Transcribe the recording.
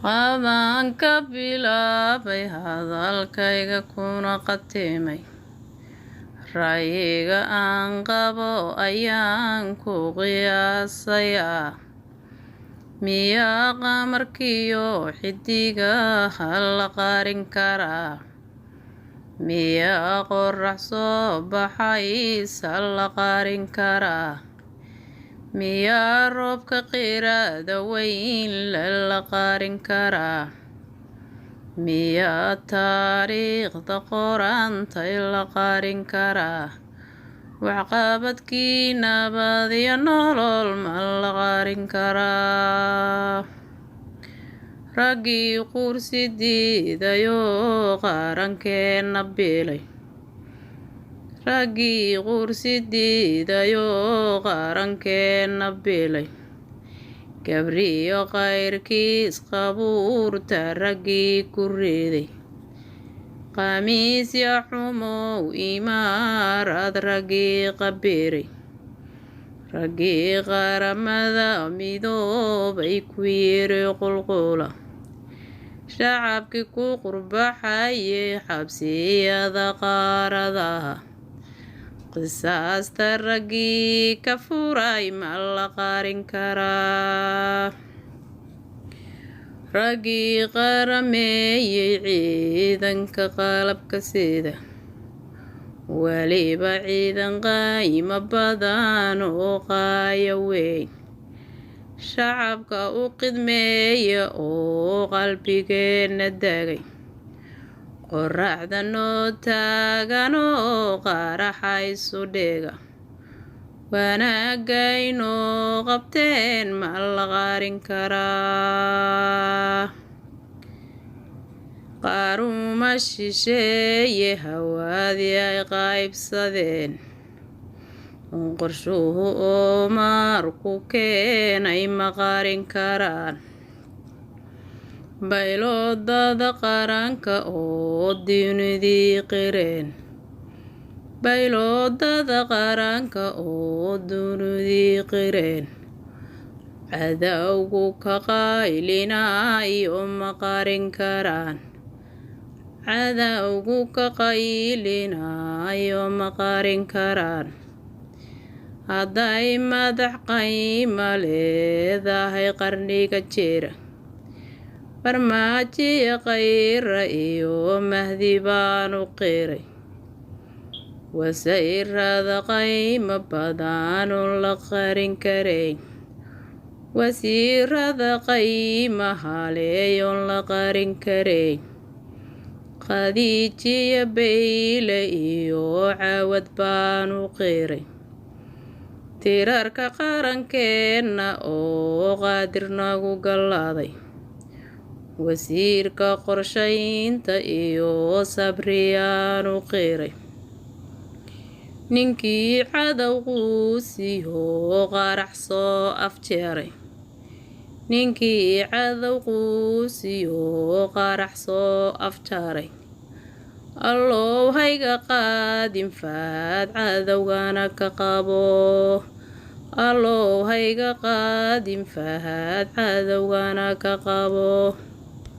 Qadaan ka bilaabay hadalkayga kuna qatimay. Ra'yiga aan qabo ayaan ku qiyaasayaa. Miyaa qamarkiyo xidigaha la qarin karaa? Miyaa qorrax soo baxaysa la qarin karaa? Miyaa roobka qirada weyn la qarin karaa? Miyaa taariikhda qorantay la qarin karaa? Waxqabadkii nabad iyo nolol ma la qarin karaa? Raggii quursi diidayoo qarankeenna bilay. Raggii quursi diidayoo qarankeenna bilay. Gabriyo qayrkiis qabuurta raggii ku riday. Khamiisya xumow imaarad raggii qabiray. Raggii qaramada midoobay ku yiri qulqula. Shacabkii ku qurbaxayay xabsiyada qaaradaha. Qisaasta raggii ka furay ma la qarin karaa? Raggii qarameeyay ciidanka qalabka sida. Waliba ciidan qaymo badan oo qaaya weyn. Shacabka u khidmeeya oo qalbigeenna dagay. Qorraxda noo taagan oo qaraxa isu dhiga. Wanaagaynoo qabteen ma la qarin karaa? Qaaruma shisheeye hawadii ay qaybsadeen. Qorshuhu Oomaar ku keenay ma qarin karaan? Bayloodada qaranka oo dunidii qireen. Bayloodada qaranka oo dunidii qireen. Cadowgu ka qaylinayo ma qarin karaan? Cadowgu ka qaylinayo ma qarin karaan? Hadday madax qaymo leedahay qarniga jira. Farmaajiya khayra iyo Mahdi baanu qiray. Wasiirada qaymo badanoon la qarin karayn. Wasiirada qaymaha leeyoon la qarin karayn. Khadiijiya Bayle iyo Cawad baanu qiray. Tiirarka qarankeenna oo qaadir nagu gallaaday. Wasiirka qorshaynta iyo sabriyaanu qiray. Ninkii cadow quusiyo qarax soo afjeeray. Ninkii cadow quusiyo qarax soo afjaray. Allow hayga qaadin faad cadowgana ka qabo. Allow hayga qaadin faad cadowgana ka qabo.